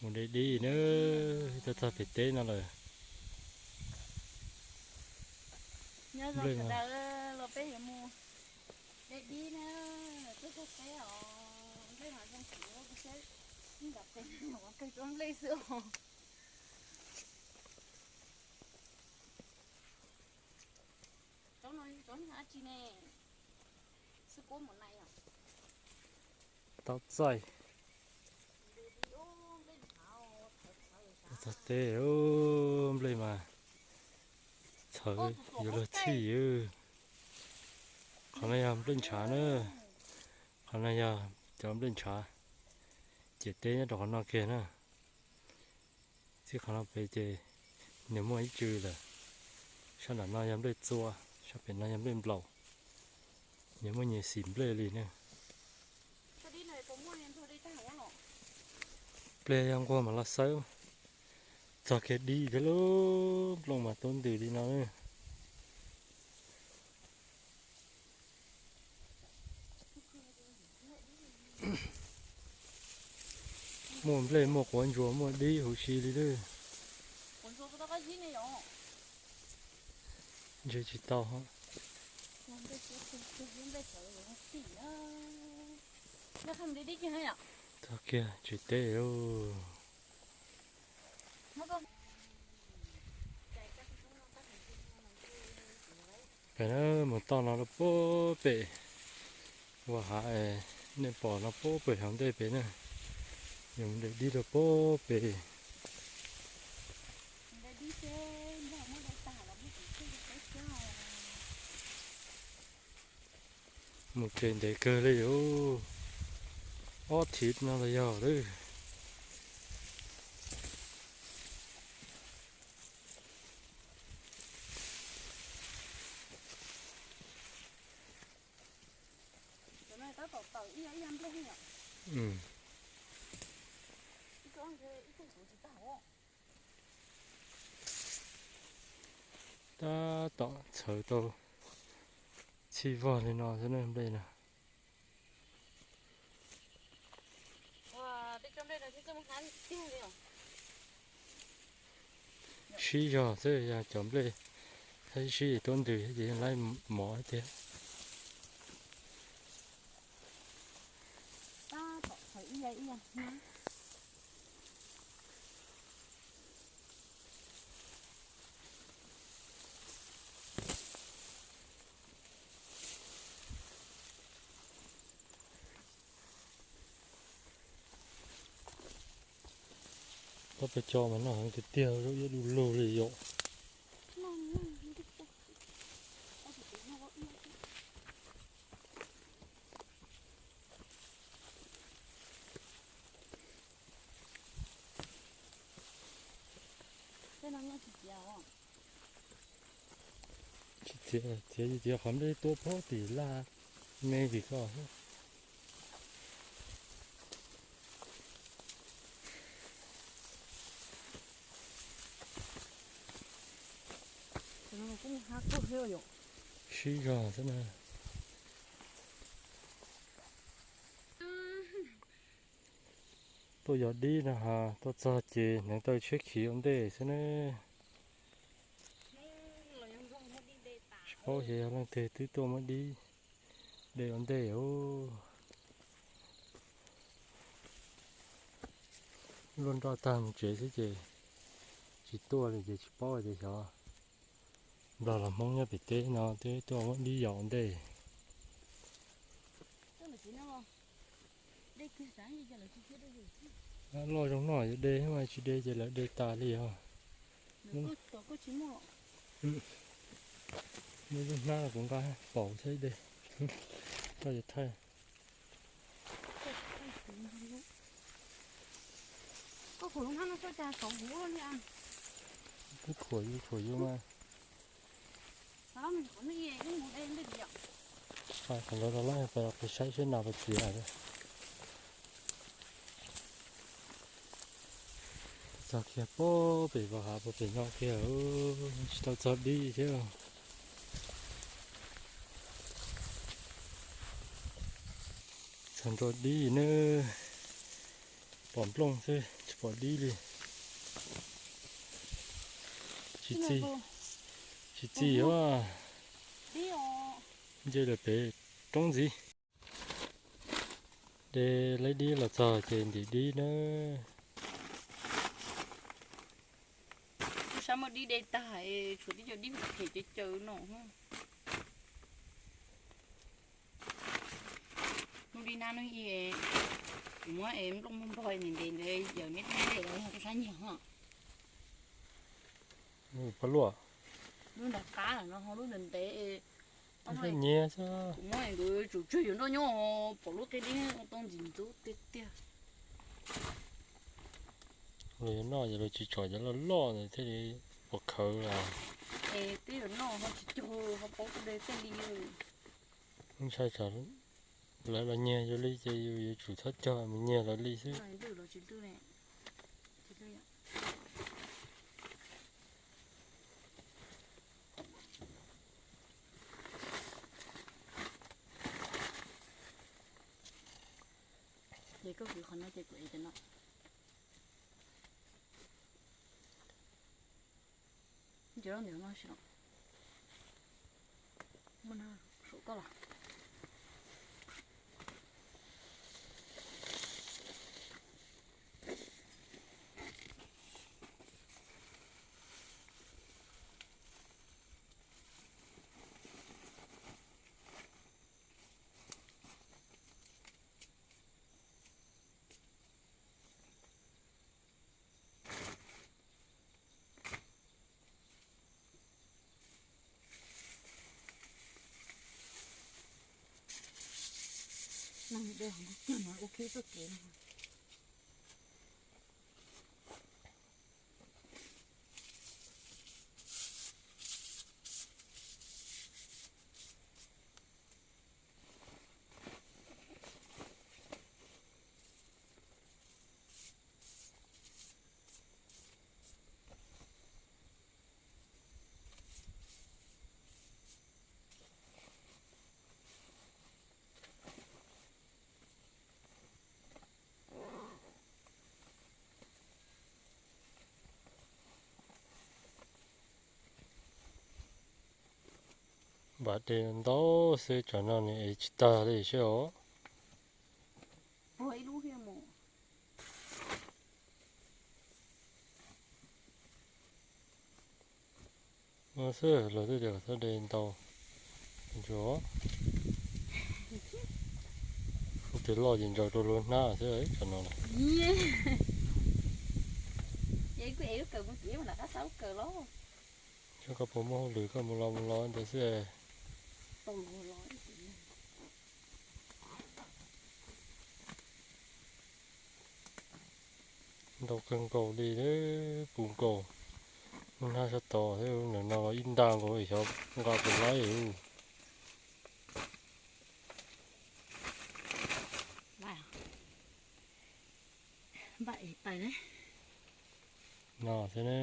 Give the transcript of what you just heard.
Mus de dib na, twb txog pem teb no lawm. Nyob zoo sawv daws, los peb yuav mus de dib na, peb txog teb os. Nplej mas zoo heev, peb seb ib nrab peb ua kawg tsob nplej xwb os. Tsob no tsob dab tsi ne? Xwb kuab mus nai os. Tau txaij. Txog teb, nplej mas txhawv yuav luag txhij. Qhov no yog nplej ntshav na. Qhov no yog cov nplej ntshav, ciam teb nyob rau qhov no kiag na. Txij qhov no pem ces nws muaj ib tsw lawm. Sab nram no yog nplej txua, sab pem no yog nplej nplaum. Nws muaj nyias xim nplej li na. Pliag yog nquag mas los xawb. Txog kiag dib thiab lauj, nplooj mas tuab ntws li no. Muaj nplej, muaj quav ntsuas, muaj dib huv si li lawm. Ntshe tsis tau. Txog kiag tsev teb lauj. Pem na, mus toj no rau puag pem, ua hav, nej pom no puag pem hauv ntej pem na. Yog mus de dib rau puag pem. Mus tsev ntev kawg li os, ob thiv no los yog lawm. Tab tom txhawv tau txhij vog li no xwb na nplej no. Sib zog xwb, yog cov nplej sib sib tuab ntws ces yeej laib mov tiag. Tab pes tso mas noj heev tiag tiag, zaub iab du lug li yom. Tsis txiav, txiav tsis txiav qhov nplej tuaj puag tim laj me vim koj. Sib zog xwb na. Tuaj yos dib no ha, tuaj txog ces hneev taw tshiab khiv ua ntej xwb na. Tsis paub xyov yog leej twg twb tuaj muab dib de ua ntej os. Luaj nroj tag mus tsev xwb ces tsis tuaj li ces tsis paub tias xyov Nplog los Hmoob nyob pem teb no twb tuaj muab dib yos ua ntej. Loj zoo no yuav de mas tsis de ces lawv de tas li os. Muaj lub hnab kuv nqa paus thiab de. Koj yuav thaij. Koj khuam lub hnab no txog cas saud huv li. Khuam yus khuam yus mas. Qhov ntawd los lawm, peb saib seb nas puas txiav. Txog kiag puag pem vaj hav puag pem no kiag, tsis tau txog dib thiab. Txog nrau dib nawb. Pom nplooj xwb tsis pom dib li. Tsis txi, tsis txi os. Nce lawm pem roob ntxiv. De laib dib los txog ces ntim dib na. Sab muab dib de tag, tshuav tib co dib phem caw caw no. Hnub dib nab hnub i, kuv muab es nplooj muag npog ntev ntev ntawd yawm neb dib de los yog rau sab nyiag ho. Pab luaj. Lub nrag qab no ho lub ntev ntev. Nyiag xwb. Kuv muab nkawd tsum tsawg yuav nroj nyob pom lub qib dib tau ntxim ntxub tiag tiag. Los yuav noj ces los tsis tsom cov loj loj ntawd thiaj li pom khawv os. Es twb yuav noj ho tsis cog ho paub kuv de tej li. Ntshai tsam lawv los nyiag yus li ces yus yuav tsum txhob cog mus nyiag lawv li xwb. Ces koj kwv qhov no ces kuv ev cov no. Cov no ntiav no xwb los. Muaj na, saum koj los. Neeg de hov kiag no ua kiag txoj kev no. Npam de ntau xwb, tsam no nws ev tsis tag li seb os. No xwb los twb tias kom txhob de ntau. Ntsuav. Tus loj ces ntsaws rau lub hnab xwb tsam no. Ces koj puas muaj hauj lwm koj mus los mus los ntawd xwb. Ntau kawg nkaus li, puv nkaus. Lub hnab sab tod thiab, ntawm no los ib nta nkaus, xyov nqa puas laib. No xwb ne.